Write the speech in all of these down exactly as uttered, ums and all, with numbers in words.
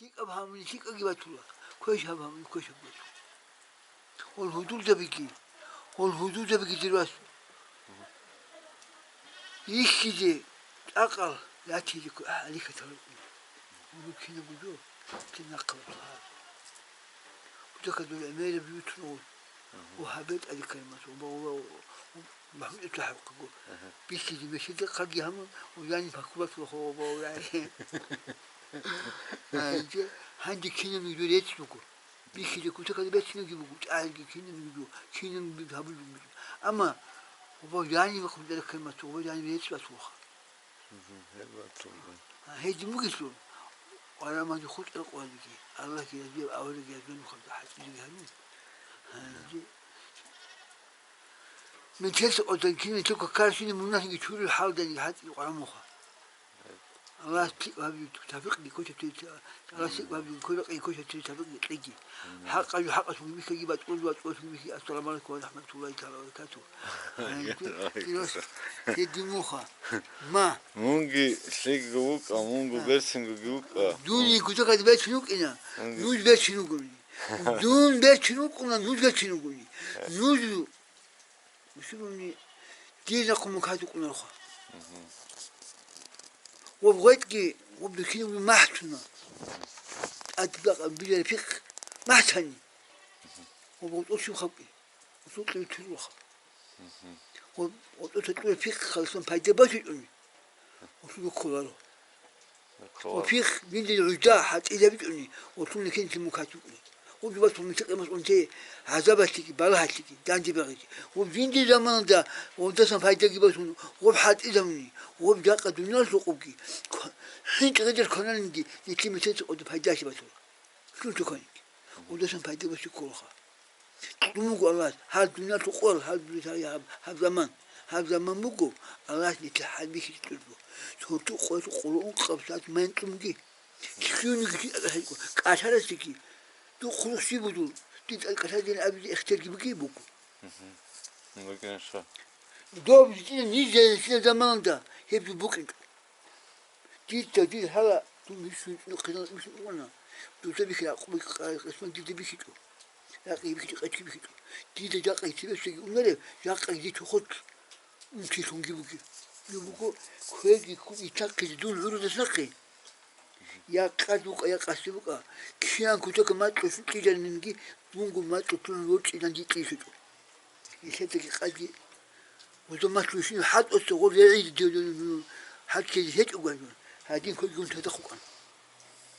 ЛъикӀаб гьабуни лъикӀаги батула, квеш гьаб гьабуни квешаб батула. Гьол гьудулзабиги, гьол гьудулзабиги дир вас. Рихьизе, тӀакъал ятизе ккун гьалихьатал рукӀуна. Гьудул кинабго жо, кинахъала лъугьа. Кутакадул гӀемераб жо бицун гьол. Ва гьабе тӀаде калимат, ва, ва, ва, ва, МахӀмуд ГӀиса хӀалкъаго. Ага. Бихьизе меседахъаги гьамун, ва яни пахкулат ва хо, ва, ва, ва. Гьанже, гьанже кинабниги жо рецц буго. Бихьизе кутакалда бецинабги буго, тӀагӀелги кинабниги жо, кинабниги гьабулеб буго. Амма, ва, яни ва хъугӀдара калимат, ва, яни рецц батулаха. Мгм, гьеб батулаха. А, гьедин бугелъул, къварамазе хутӀарал къвалиги, Аллагьги разияб авариги язда нухалда хӀатӀиреги гьарун. Гьанже Мин терс къотӀан кине чӀухъа каршине мунагьги чурил хӀалдайги гьатӀи къварамуха. Аллагьас лъикӀ гьабизе тавфикъги коча тир, Аллагьас лъикӀ гьабизе коча тир тавфикъги кьеги. ХӀакъа жо хӀакъалъулги бихьаги, батӀулги батӀулъулги бихьи. Ассаламу гӀалайкум ва рахӀматуллагьи тагӀала ва баракатугьу. Гьедин муха. Ма. Мунги лъикӀго вукӀа, мунго берцинго вукӀа. Дуни кутакалда берцин вукӀина, нуж берцин вугони. Дун берцин вукӀуна, нуж берцин вугони. Нуж Мусулманни дир рахъун мукадукӀунароха. Мгм. Ва гъветӀги, ва бихьинаб махӀ туна. ТӀадбакъ билер пихъ махӀ тани. Ва гъветӀул щиб хабги, гъветӀул кьибил туруха. Мгм. Ва гъветӀул кьибил пихъ халасан пайда бачӀичӀони. ГъветӀул кколаро. Ва пихъ жиндир гӀужда хӀатӀизабичӀони, гъветӀул никин мукатукӀуна. Гъуб жубасул мисакъимас унти гӀазабалъиги, балагьалъиги, данде бегьиги. Гъуб жиндир заманалда гъубдасан пайдаги босун, гъуб хӀатӀизабуни, гъуб жакъа дуниялалъул къубги, хӀинкъи гъидер квананинги, нилъи мисаца гъуб пайдалъи батула. Лъун туканинги. Гъубдасан пайда боси кколаха. Кьун буго Аллагьас, гьаб дуниялъул къвал, гьаб дуниялъул гьаб, гьаб заман. Гьаб заман буго, Аллагьас нилъер хӀалбихьизе кьурбу. Цо-цо къоялъул къоло ункъаб сагӀат ман кьунги. Лъугьиниги лъикӀа хӀейкъо, кӀалъарасеги. Духъ хъулухъ щиб буго, дир тӀад кӀалъадин абизе ихтиярги бугеб буго. Мгм. БукӀинчӀо. Доб житӀина нижер заманалда гьеб жо букӀинчӀо. Дица дир гьала, дун бищун цӀуна, хъизан бищун уна. Дуца бихьи, Якъуб къисман дида бихьичӀо. Якъи бихьичӀо, къачи бихьичӀо. Дида жакъа цебесеги унарев, жакъа дир тухутӀ унтилъунги буги. Ю буго, квеги ку-, итахъизе дун гӀурудас нахъе. Я къад букӀа, я къаси букӀа. Киян кутака макьу кьижаринги, дунго макьу тун ворчӀинан дитӀи лъутӀу. Нилъедаги къадги гъудамалъулъин хӀатӀуца гъур регӀиде дедун хӀатӀккезе гьечӀого гьадин квеги унтадахъ вукӀана.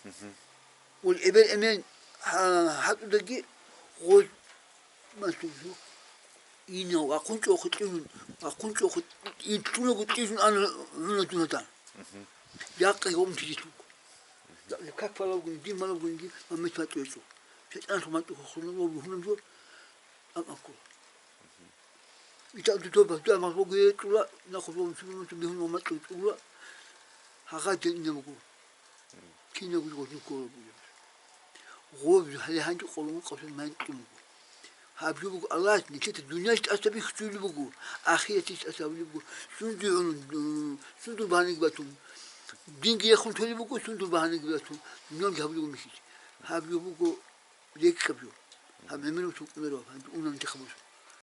Мгм. Гъур эбел-эмен хӀа-, хӀатӀудаги гъур масулъу. Инав вахъун чӀохъе кьижун, вахъун чӀохъе ин лъунаго кьижун ана гьуна дун гьадан. Мгм. Жакъа гъумтизе лъуго. Как палагун, дин малагунги, мамет ватӀу гьечӀо. ШайтӀан хуматӀу хунув, хунув жо, амакку. Итал дудо багьдуа махлугу гьечӀула, нахъ богун чугун бигьун ва макьу чӀула, гьагъа дин инабугу. Кинабугу гъозул ккола бугеб. Гъоб гьале гьанже къоло ункъаб ман кьун буго. Гьаб жо буго Аллагьас нилъеда дунялъ тӀаса бихьулеб буго, ахираталъ тӀаса гьабулеб буго. Сунде гьунун, м, сундул багьаниги батун. Динги рехун толеб буго, сундул багьаниги батун. Дунялги гьабулеб буго михьизе. Гьаб жо буго рекӀкӀаб жо. Гьаб гӀемерал тукӀунарав, гьанже унан дихъа босун.